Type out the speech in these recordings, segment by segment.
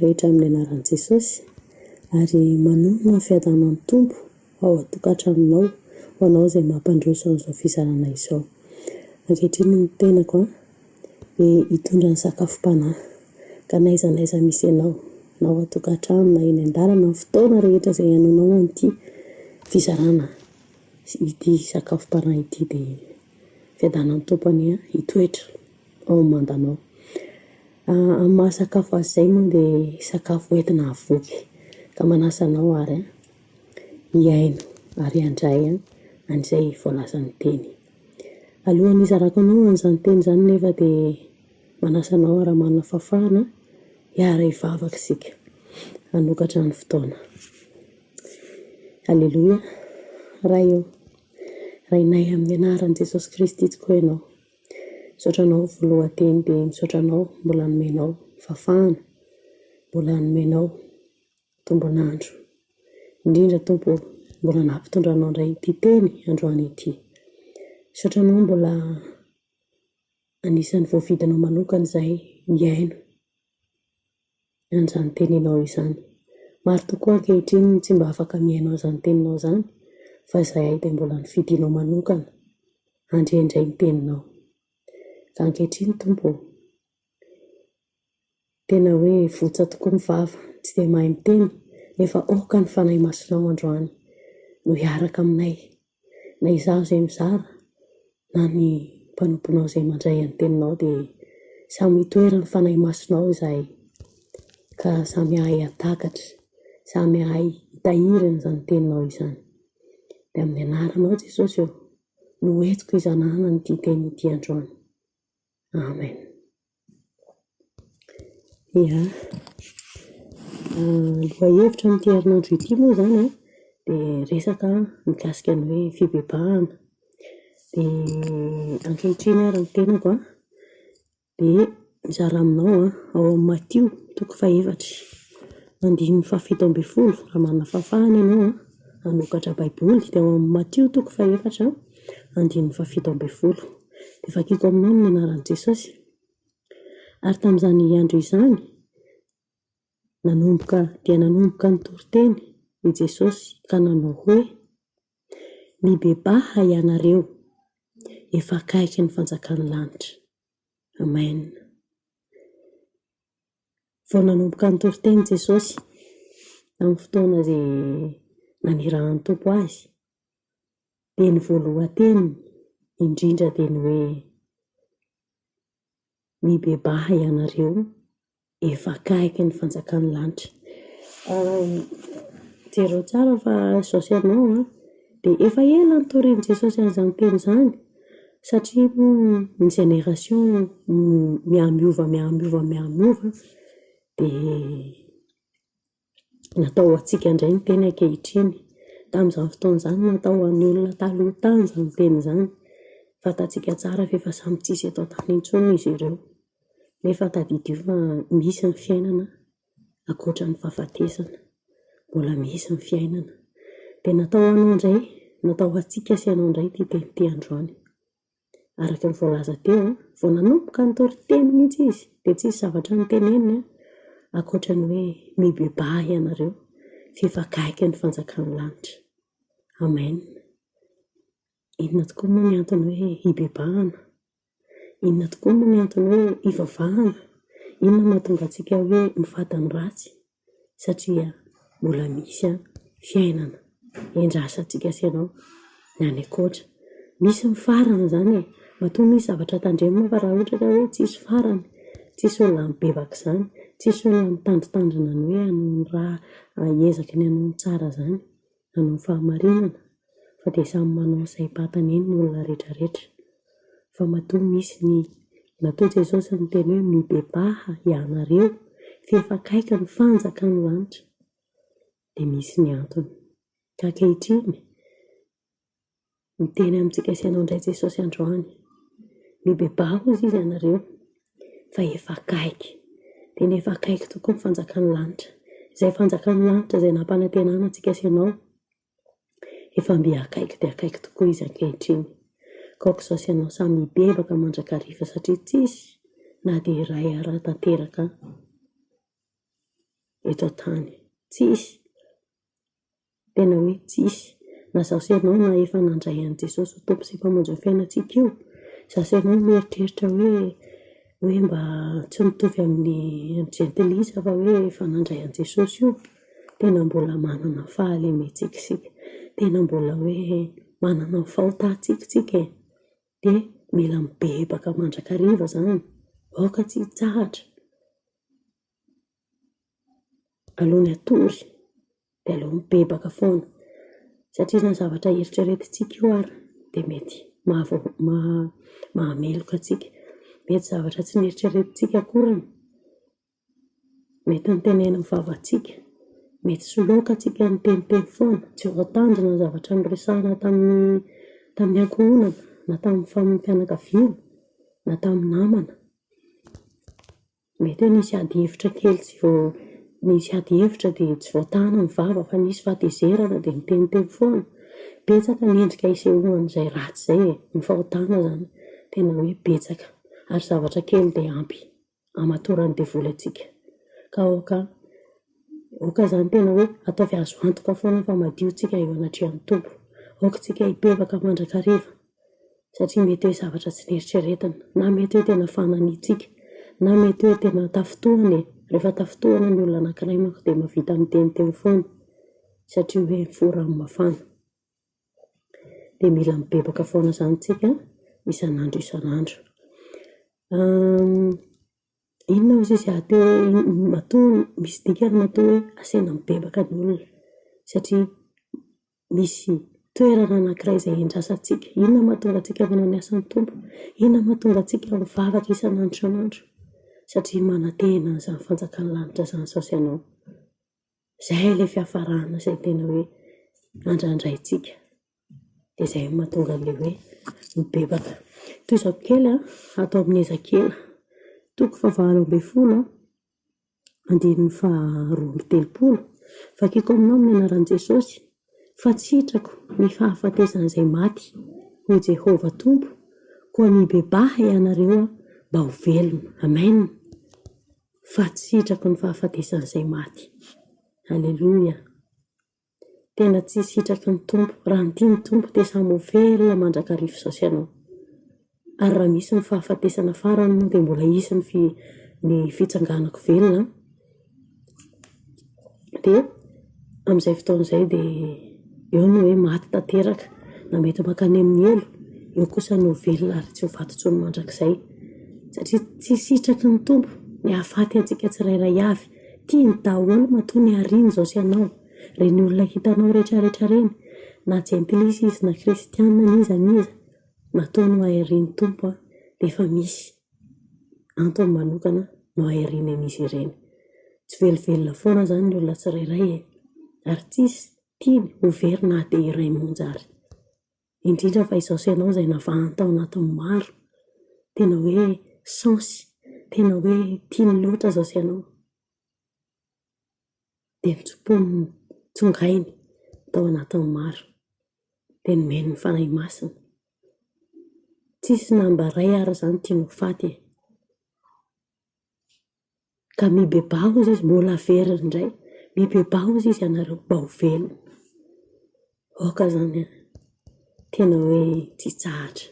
rehetra amin'ny anaran'i Jesosy ary manonona ny fiadanan'ny Tompo ao an-tokantranonao ho anao izay mampandroso an'izao fizarana izao. Ankehitriny ny tenako dia hitondra ny sakafom-panahy ka n'aiza n'aiza misy anao na ao an-tokantrano na eny an-dalana amin'ny fotoana rehetra izay hanoanao an'ity fizarana ity sakafom-panahy ity dia fiadanan'ny Tompo anie hitoetra ao amin'ny mandanao. Amin'ny maha sakafo azy izay moa dia sakafo entina hahavoky ka manasa anao ary hihaino ary handray an'izay voalazan'ny teny. Alohan'ny hizarako anao an'izany teny izany nefa dia manasa anao raha manana fahafahana hiara-hivavaka isika hanokatra ny fotoana. Aleloia! Ray ô, Rainay amin'ny anaran'i Jesosy Kristy tokoa Ianao. Misaotra Anao voalohan-teny dia misaotra Anao mbola nomenao fahafahana, mbola nomenao tombon'andro. Indrindra Tompo ô, mbola nampitondranao indray ity teny androany ity. Misaotra Anao mbola anisan'ny voafidinao manokana izahay hihaino an'izany teninao izany. Maro tokoa ankehitriny ny tsy mba afaka mihaino an'izany teninao izany fa izahay dia mbola nofidinao manokana handre indray ny teninao. Ka ankehitriny Tompo ô, tena hoe votsa tokoa ny vava, tsy dia mahay miteny nefa aoka ny Fanahy Masinao androany no hiaraka aminay na izaho izay mizara na ny mpanomponao izay mandray ny teninao dia samy hitoeran'ny Fanahy Masinao izahay ka samy hahay hahatakatra, samy hahay hitahiry an'izany teninao izany. Dia amin'ny anaranao Jesosy ô no entiko hizanana an'ity teny ity androany. Amen. Ia. Lohahevitra amin'ity herinandro ity moa izany an, dia resaka mikasika ny hoe fibebahana. Dia ankehitriny ary ny tenako an, dia mizara aminao an, ao amin'ny Matio toko fahefatra, andininy fahafito ambin'ny folo, raha manana fahafahana ianao an, hanokatra baiboly dia ao amin'ny Matio toko fahefatra, andininy fahafito ambin'ny folo. Dia vakiko aminao ny anaran'i Jesosy. Ary tamin'izany andro izany, nanomboka dia nanomboka nitory teny i Jesosy ka nanao hoe, Mibebaha ianareo, efa akaiky ny fanjakan'ny lanitra. Amen. Vao nanomboka nitory teny Jesosy tamin'ny fotoana izay nanirahan'ny Tompo azy, dia ny voalohan-teniny indrindra dia ny hoe, Mibebaha ianareo, efa akaiky ny fanjakan'ny lanitra. Jereo tsara fa izao sy ianao an, dia efa ela nitorian'i Jesosy an'izany teny izany, satria moa ny génération mihamiova mihamiova mihamiova dia Natao ho antsika indray ny teny ankehitriny. Tamin'izany fotoana izany, natao ho an'ny olona taloha tany izany teny izany. Fantatsika tsara fa efa samy tsisy eto an-tany intsony izy ireo. Nefa tadidio fa misy ny fiainana ankoatra ny fahafatesana. Mbola misy ny fiainana. Dia natao ho anao indray, natao ho antsika sy ianao indray ity teny ity androany. Araka ny voalaza teo, vao nanomboka nitory teny mihitsy izy dia tsisy zavatra noteneniny ankoatra ny hoe mibebaha ianareo f'efa akaiky ny fanjakan'ny lanitra. Amen. Inona tokoa moa ny antony hoe hibebahana? Inona tokoa moa ny antony hoe hivavahana? Inona no mahatonga antsika hoe mifady ny ratsy? Satria mbola misy fiainana endrasantsika sy ianao ny any ankoatra. Misy ny farany izany e! Matoa misy zavatra tandremana fa raha ohatra ka hoe tsisy farany, tsisy olona mibebaka izany, tsisy olona mitandrintandrina ny hoe hanao ny raha, hiezaka ny hanao ny tsara izany, hanao ny fahamarinana fa dia samy manao izay mpatany eny ny olona rehetrarehetra. Fa matoa misy ny, matoa Jesosy niteny hoe mibebaha ianareo f'efa akaiky ny fanjakan'ny lanitra dia misy ny antony. Ka ankehitriny, miteny amintsika sy ianao indray Jesosy androany, mibebaha hozy izy ianareo fa efa akaiky, tena efa akaiky tokoa ny fanjakan'ny lanitra. Izay fanjakan'ny lanitra izay nampanantenana antsika sy ianao, efa mby akaiky dia akaiky tokoa izy ankehitriny. Ka aoka izao sy ianao samy hibebaka mandrakariva satria tsisy na dia iray ara tanteraka. eto an-tany. Tsisy. Tena hoe tsisy. Na izaho sy ianao na efa nandray an'i Jesosy ho Tompo sy Mpamonjy ny fiainantsika io, izaho sy ianao mieritreritra hoe hoe mba tsy mitovy amin'ny jentilisa fa hoe efa nandray an'i Jesosy io, tena mbola manana ny fahalementsika isika, tena mbola hoe manana ny fahotantsika isika e! Dia mila mibebaka mandrakariva izany, aoka tsy hitsahatra. Aleo ny hatory dia aleo mibebaka foana satria izany zavatra eritreretintsika io ary dia mety mahameloka antsika. Mety zavatra tsy neritreretintsika akoriny, mety notenenin'ny vavantsika, mety soloka antsika niteniteny foana, tsy voatandrina ny zavatra noresahina tamin'ny tamin'ny ankohonana na tamin'ny fianakaviana na tamin'ny namana. Mety hoe nisy ady hevitra kely tsy vao, nisy ady hevitra dia tsy voatana ny vava fa nisy fahatezerana dia niteniteny foana. Betsaka ny endrika isehoan'izay ratsy izay e, ny fahotana izany tena hoe betsaka ary zavatra kely dia ampy hamatoran'ny devoly antsika. Ka aoka, aoka izany tena hoe ataovy azo antoka foana fa madio tsika eo anatrehan'ny Tompo. Aoka tsika hibebaka mandrakariva. Satria mety hoe zavatra tsy neritreretina, na mety hoe tena fananiantsika, na mety hoe tena tafintohina e! Rehefa tafintohina ny olona anankiray manko dia mahavita miteniteny foana satria hoe ny fo rano mafana. Dia mila mibebaka foana izany tsika isan'andro isan'andro. Inona hozy izy aty hoe matoa misy dikany matoa hoe asaina mibebaka ny olona satria misy toerana anankiray izay iandrasantsika. Inona no mahatonga antsika manao ny asan'ny Tompo? Inona no mahatonga antsika mivavaka isan'andro isan'andro? Satria manantena an'izany fanjakan'ny lanitra izany izao sy ianao. Izay ilay fiafarana izay tena hoe andrandraintsika. Dia izay no mahatonga an'ilay hoe mibebaka. Tohizako kely ato amin'ny Ezekiela, toko fahavalo ambin'ny folo. Andininy faha-32, Vakiko aminao amin'ny anaran'i Jesosy, fa tsy sitrako ny fahafatesan'izay maty, hoy Jehovah Tompo, koa mibebaha ianareo mba ho velona. Amen! Fa tsy sitrako ny fahafatesan'izay maty. Aleloia! Tena tsy sitraky ny Tompo. Raha ny tian'ny Tompo dia samy ho velona mandrakariva izao sy ianao. Ary raha misy ny fahafatesana farany moa dia mbola hisy ny fi- ny fitsanganako velona an. Dia amin'izay fotoana izay dia eo ny hoe maty tanteraka, na mety mankany amin'ny helo, eo kosa ny ho velona ary tsy ho faty intsony mandrakizay. Satria tsy sitraky ny Tompo ny hahafaty antsika tsirairay avy. Tiany daholo matoa niariny izao sy ianao. Ireny olona hitanao retraretra ireny, na jentilisa izy na kristiana n'iza n'iza, matoa nohairian'ny Tompo dia efa misy antony manokana nohairiany an'izy ireny. Tsy velovelona foana izany ny olona tsirairay e! Ary tsisy tiany ho very na dia iray monja ary. Indrindra fa izao sy ianao izay navahany tao anatin'ny maro. Tena hoe chance, tena hoe tiany loatra izao sy ianao. Dia notsimponiny, tsongainy tao anatin'ny maro. Dia nomeny ny Fanahy Masina. Tsisy na mba iray ary izany tiany ho faty e. Ka mibebaha hozy izy, mbola averiny indray, mibebaha hozy izy ianareo mba ho velona. Aoka izany an, tena hoe tsy hitsahatra.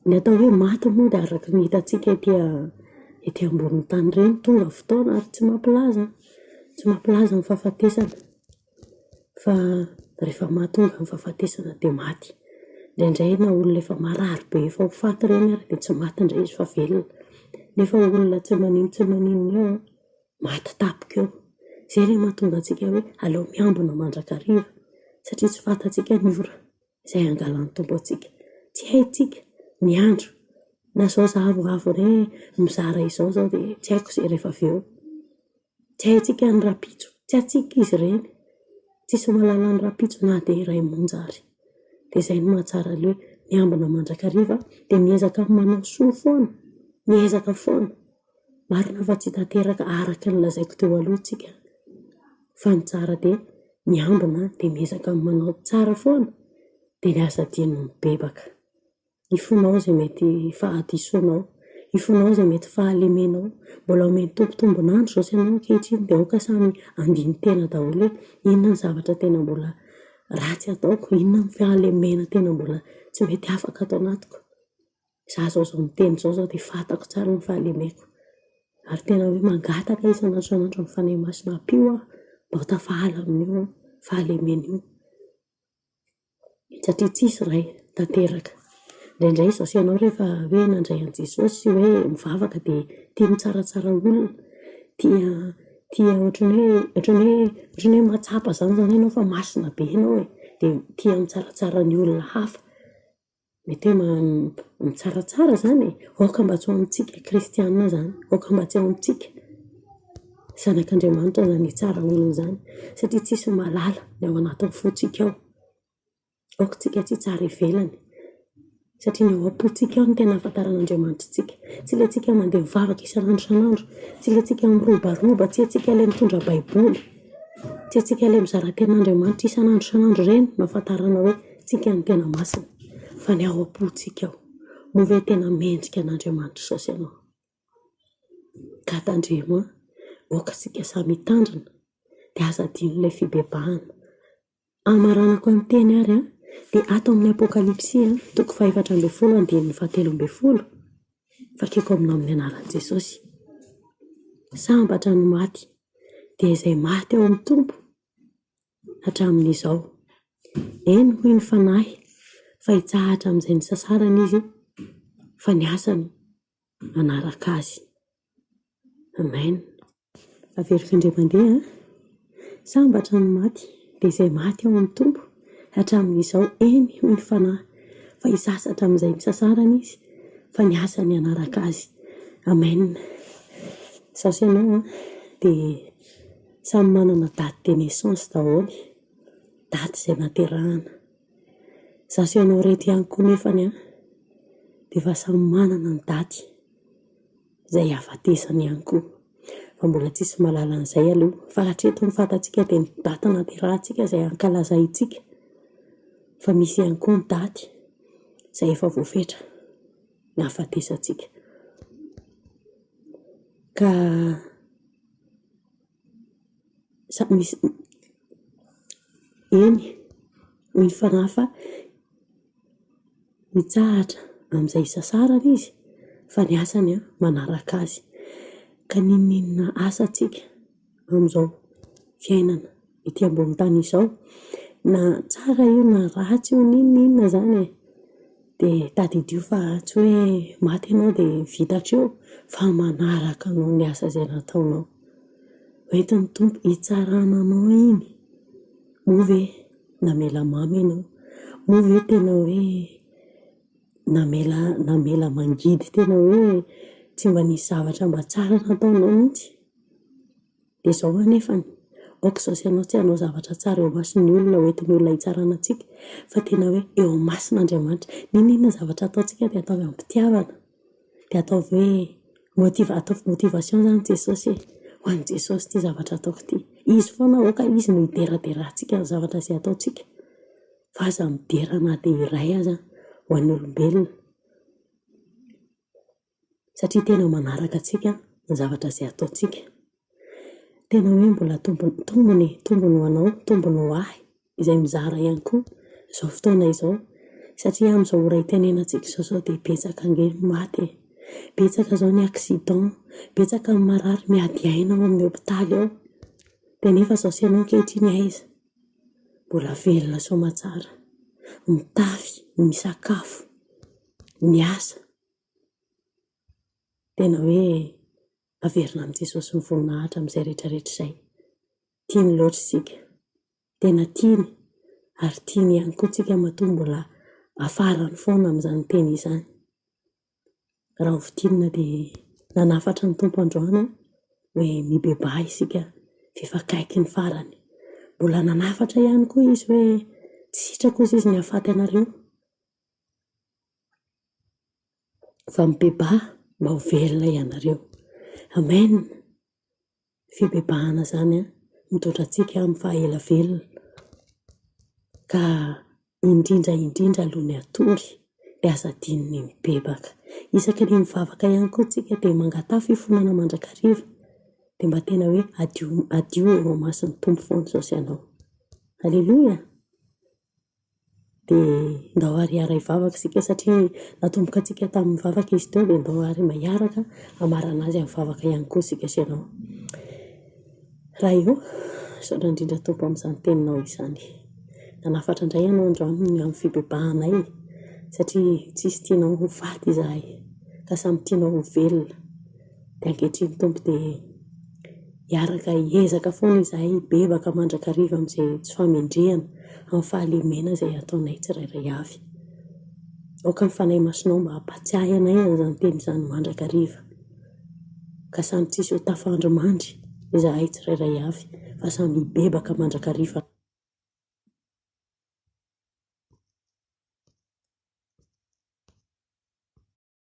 Ny atao hoe maty moa dia araka ny hitantsika ety ety ambonin'ny tany ireny, tonga ny fotoana ary tsy mampilaza, tsy mampilaza ny fahafatesana. Fa rehefa mahatonga ny fahafatesana dia maty. Indraindray na olona efa marary be efa ho faty ireny ary dia tsy maty indray izy fa velona. Nefa olona tsy manin-tsy maninona eo an, maty tampoka eo. Izay ilay mahatonga antsika hoe aleo miambina mandrakariva satria tsy fantatsika ny ora izay hangalan'ny Tompo antsika. Tsy haintsika ny andro. Na izao za avoavo re mizara izao izao dia tsy haiko izay rehefa avy eo. Tsy haintsika ny rahampitso, tsy haintsika izy ireny. Tsisy mahalala ny rahampitso na dia iray monja ary. Dia izay no mahatsara ny hoe miambina mandrakariva dia miezaka manao soa foana, miezaka foana. Marina fa tsy tanteraka araka ny lazaiko teo aloha tsika fa ny tsara dia miambina dia miezaka manao tsara foana dia ny aza adino ny mibebaka. Ifonao izay mety fahadisoanao. Ifonao izay mety fahalemenao. Mbola omen'ny Tompo tombon'andro izao sy ianao ankehitriny dia aoka samy handini-tena daholo hoe inona ny zavatra tena mbola ratsy ataoko, inona ny fahalemena tena mbola tsy mety afaka ato anatiko. Izaho izao izao miteny izao izao dia fantako tsara ny fahalemeko. Ary tena hoe mangataka isan'andro isan'andro amin'ny Fanahy Masina ampio aho mba ho tafahala amin'io fahalemena io. Satria tsisy Ray tanteraka. Indraindray izaho sy ianao rehefa hoe nandray an'i Jesosy sy hoe mivavaka dia tia mitsaratsara olona, tia tia ohatran'ny hoe ohatran'ny hoe ohatran'ny hoe mahatsapa izany izany ianao fa masina be ianao e, dia tia mitsaratsara ny olona hafa. Mety hoe mitsaratsara izany e! Aoka mba tsy ho amintsika kristiana izany, aoka mba tsy ho amintsika zanak'Andriamanitra izany hitsara olona izany satria tsisy mahalala ny ao anatin'ny fontsika ao. Aoka isika tsy hitsara ivelany satria ny ao am-pontsika ao no tena ahafantaran'Andriamanitra antsika. Tsy ilay tsika mandeha mivavaka isan'andro isan'andro, tsy ilay tsika mirobaroba, tsy antsika ilay mitondra baiboly, tsy antsika ilay mizara tenin'Andriamanitra isan'andro isan'andro ireny no ahafantarana hoe tsika no tena masina fa ny ao am-pontsika ao. Moa ve tena mendrika an'Andriamanitra izao sy ianao? Ka tandremo an, aoka isika samy hitandrina dia aza adino ilay fibebahana. Hamaranako ny teny ary an, dia ato amin'ny Apokalypsy an, toko fahefatra ambin'ny folo andininy fahatelo ambin'ny folo, vakiko aminao amin'ny anaran'i Jesosy. Sambatra ny maty, dia izay maty ao amin'ny Tompo hatramin'izao. Eny hoy ny Fanahy fa hitsahatra amin'izay nisasarany izy fa ny asany hanaraka azy. Amen. Averiko indray mandeha an! Sambatra ny maty dia izay maty ao amin'ny Tompo hatramin'izao, eny hoy ny Fanahy fa hisasatra amin'izay nisasarany izy fa ny asany hanaraka azy. Amen. Izaho sy ianao an dia samy manana date de naissance daholo, daty izay naterahana. Izaho sy ianao ireto ihany koa nefany an dia efa samy manana ny daty izay hahafatesany ihany koa. Fa mbola tsisy mahalala an'izay aloha. Fa hatreto ny fantatsika dia ny daty naterahantsika izay ankalazaintsika. Fa misy ihany koa ny daty izay efa voafetra ny hahafatesantsika. Ka samy misy, eny, hoy ny fanahy fa mitsahatra amin'izay isasarany izy fa ny asany manaraka azy. Ka n'inon'inona asantsika amin'izao fiainana ety ambony tany izao, na tsara io na ratsy io, n'inon'inona izany e, dia tadidio fa tsy hoe maty ianao dia vita hatreo fa manaraka anao ny asa izay nataonao. Hoentin'ny Tompo hitsarana anao iny, moa ve namela mamy ianao? Moa ve tena hoe namela namela mangidy tena hoe tsy mba nisy zavatra mba tsara nataonao mihitsy? Dia izao anefany, aoka izao sy ianao tsy hanao zavatra tsara eo imason'ny olona hoentin'ny olona hitsarana antsika, fa tena hoe eo imason'Andriamanitra. N'inon'inona zavatra ataontsika dia ataovy am-pitiavana, dia ataovy hoe motiva- ataovy motivation izany Jesosy e, ho an'i Jesosy ity zavatra ataoko ity. Izy foana aoka Izy no hideraderantsika ny zavatra izay ataontsika, fa aza midera na dia iray aza ho an'ny olombelona. Satria tena manaraka antsika ny zavatra izay ataontsika. Tena hoe mbola tombony, tombony e, tombony ho anao, tombony ho ahy izay mizara ihany koa izao fotoana izao. Satria amin'izao ora itenenantsika izao izao dia betsaka ange ny maty e. Betsaka izao ny accident, betsaka ny marary miady aina ao amin'ny hopitaly ao. Dia nefa izao sy ianao ankehitriny aiza? Mbola velona soamatsara, mitafy, misakafo, miasa. Tena hoe averina amin'i Jesosy ny voninahitra amin'izay rehetra rehetra izay. Tiany loatra isika. Tena tiany ary tiany ihany koa tsika matoa mbola afarany foana amin'izany teny izany. Raha ho fintinina dia nanafatra ny Tompo androany aho hoe mibebaha isika f'efa akaiky ny farany. Mbola nanafatra ihany koa Izy hoe tsy sitrako hozy Izy ny hahafaty anareo. Fa mibebaha mba ho velona ianareo. Amen! Fibebahana izany an, mitondra antsika amin'ny faha ela velona. Ka indrindra indrindra aloha ny hatory Dia aza adino ny mibebaka. Isaky ny mivavaka ihany koa tsika dia mangataha fifonana mandrakariva. Dia mba tena hoe hadio hadio eo imason'ny Tompo foana izao sy ianao. Aleloia! Dia ndao ary hiara-hivavaka isika satria natomboka antsika tamin'ny vavaka izy teo dia ndao ary mba hiaraka hamarana azy amin'ny vavaka ihany koa isika sy ianao. Ray ô, misaotra indrindra Tompo amin'izany teninao izany. Nanafatra indray ianao androany ny amin'ny fibebahanay satria tsisy tianao ho faty izahay ka samy tianao ho velona. Dia ankehitriny Tompo dia hiaraka hiezaka foana izahay hibebaka mandrakariva amin'izay tsy fahamendrehana, amin'ny fahalemena izay ataonay tsirairay avy. Aoka ny Fanahy Masinao mba hampatsiahy anay an'izany teny izany mandrakariva. Ka samy tsisy ho tafandry mandry izahay tsirairay avy fa samy hibebaka mandrakariva.